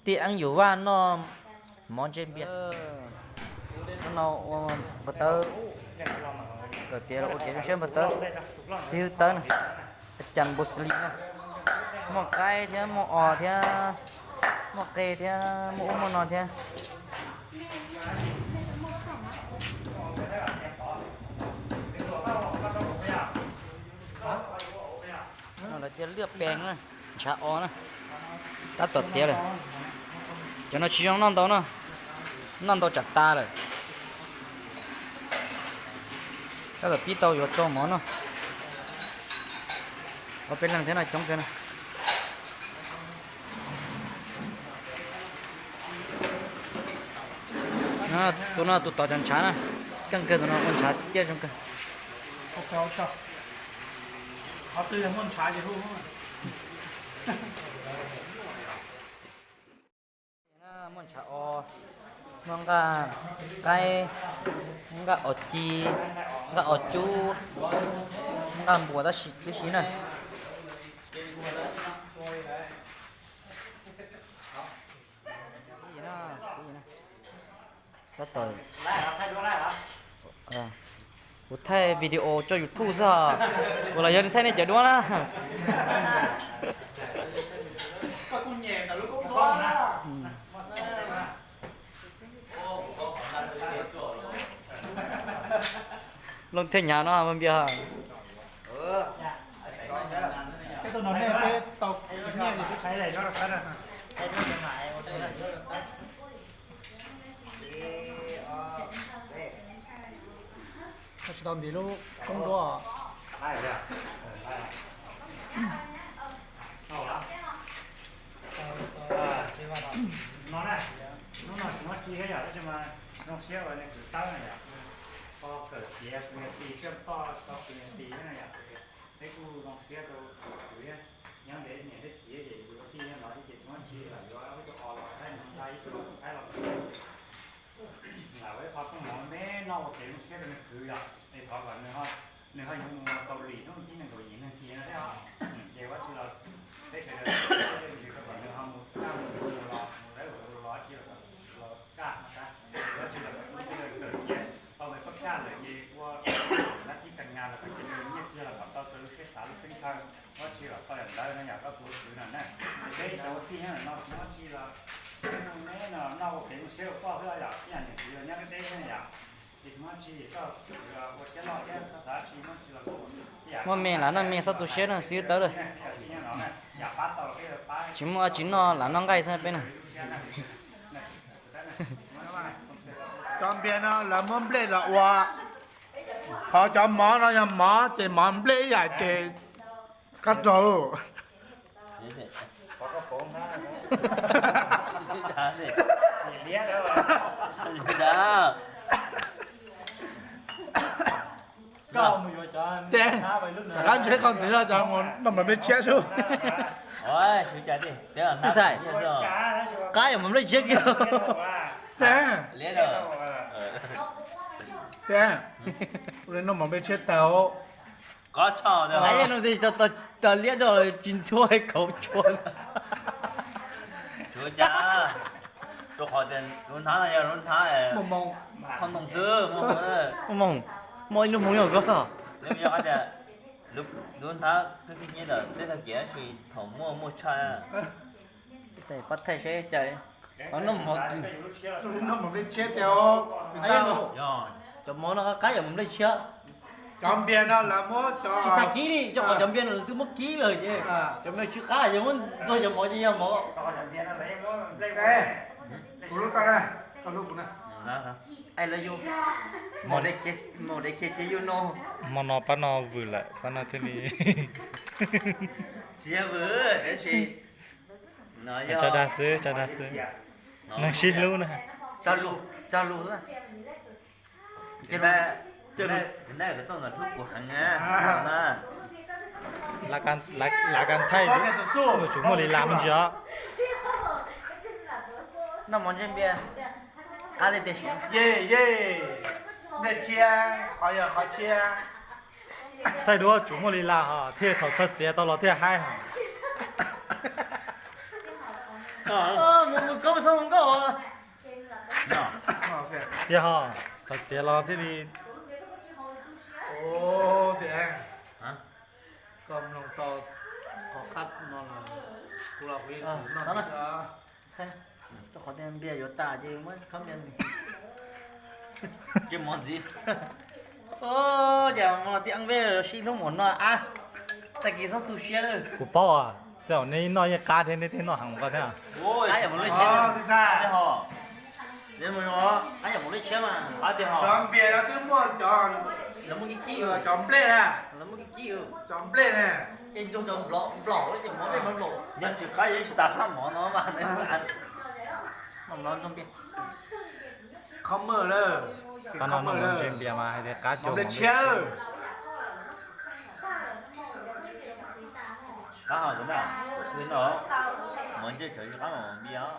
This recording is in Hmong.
Tij Eeb Yus Vaj noj mov ntsej npias. Hnub no ua npawg Tawb, kawm tiav los ua kev zoo siab npawg Tawb, xib hwb Tawb na, cas npus xws li no. Muaj qaib thiab muaj os thiab, muaj qe thiab muaj ub muaj no thiab. No lawv tias liaj pees na, ntshav os na, tab tom tiav lawm. Cov no tsis zoo noj ntau no, noj ntau tsam tas lawm. Tab tom pib tau yuav rau mov noj. Ob peb leeg thiab no coob kawg na. Tus no tus tod cov ntshav na, keej kawg tus no ua ntshav ciaj zoo kawg. Muaj ntshav os, muaj nqaj qaib, nqaj os ci, nqaj os cub, nqaj npua tab sis tib si na. Kuv thaij video tso YouTube xwb os. Kuv los yog thaij nej cov duab na. Looj thiaj hnyav no npias. Tsis tau ntiv lub koob duab. No na, hnub no tsis muaj tsi thiab yom, tab sis mas zoo siab uas nws kwv tawb na yom, ho kawm tiav kuv niam tij siab poj tau kuv niam tij na yom, peb kuj zoo siab rau kuv thiab, nyob ntev niam thiab txiv ces kuv tij no ces tsis muaj tsi los yuav ib tug os los thaij no ntag ib tug thaij los lam ua ib qho koob mov me noj ua kev zoo siab rau nws kwv yom, es thov kom nws ho yuav mus Kaus Lim hnub tim nees nkaum yim neeg kis no thiab os. Ces ua tsi los peb sawv daws nws ho mus kaj mus los mus dawb mus los tsi los kaj no tab, ua tsi los kawm tiav tau me poj kaj lawm ces ua dab tib kas nyas los kawm tiav nyiaj txiag los kom tau rau lub siab xav lub siab ntshaw, ua tsi los tau yam ntawd no yom koj kuv kwv no na. Peb cov ua tij no tsis muaj tsi los peb no noj ua kev zoo siab ua poj thiab yom, ib yam niam txiv los nyob deb deb thiab yom. Muaj me lam noj me txhob tu siab no xib hwb Tawb lawm. Tsis muaj tsis noj lam noj nqaij xwb peb na. Cov npias no lawv muab nplej los ua, ho cov mov no yog mov ces mov nplej ib yam ces qab raug. Rov qab ntsib qhov ntxiv no cov mus noj mov nplej tshiab sub. Qab yuav mov nplej tshiab kiag. Noj mov nplej tshiab tag. Tag liab dog tsis ntxhua kauv tshua. Rau qhov tias lub hnab no yog lub hnab kho ntoo xwb, muaj hmoov, muaj ib lub hmoov yog koj. Lub hnab koj khib nyiab ntawm tej tag kiv tab sis thaum muaj muaj tshaj. Pab thaij seb cas noj mov, noj mov nplej tshiab tiag. Cov mov no qab yam mov nplej tshiab. Cov npias no lawv muab cov, tsis tag kib li, rau qhov cov npias no lawv twb muab kib lawm ces cov npias tsis qab ces muab ntxuag cov mov ces yog mov. Kuv lub koj na, koj lub kuv na. Hmo no pab no vwm lawm, pab no thiaj li. Tsis yog vwm, tiam sis tso dag xwb, tso dag xwb. Neeg sib hlub na. Cog lus, cog lus. Lav kas thaij, tsum muaj li las me ntsis os. Noj mov ntsej npias, qab li tiag. Ye ye, nplej tshiab, qhov yog qhov tshiab. Thaij duab tsum muaj li las hos thiaj thaum thawj txiav tau los thiaj haib hos. Mus mus koj xoj mus nkauj. Yog ho, thov txiav los thiaj li. Tias koj mloog tau qhov qab no los kuv los kuv yeej tsis noj. Rau qhov tias npias yuav tas ces muab khab npias. Ces mov ntxiv. Ces mov los tij Eeb peb sib hlub mus no ab, tag kis txhob xu siab lawm. Kuv paub, tej zaum nej noj yeej qab thiab, nej thiaj noj heev koj thiab. Ab yam mus lej tshiab, ab yam mus lej tshiab mas, ab tiag ho. Cov npias no twb muaj cov, lawv muaj kib kib, cov nplej na, lawv muaj kib kib, cov nplej na. Ces nrog cov nplom nplom ces mov nplej mov nplom. Nyob tsis qab yuav tsis tas qab mov no mas. Qhov maj lawm, qhov no ntsis npias mas hais tias qab cua nplej tshiab. Qab ho, mov ncej tsawv qab mov npias.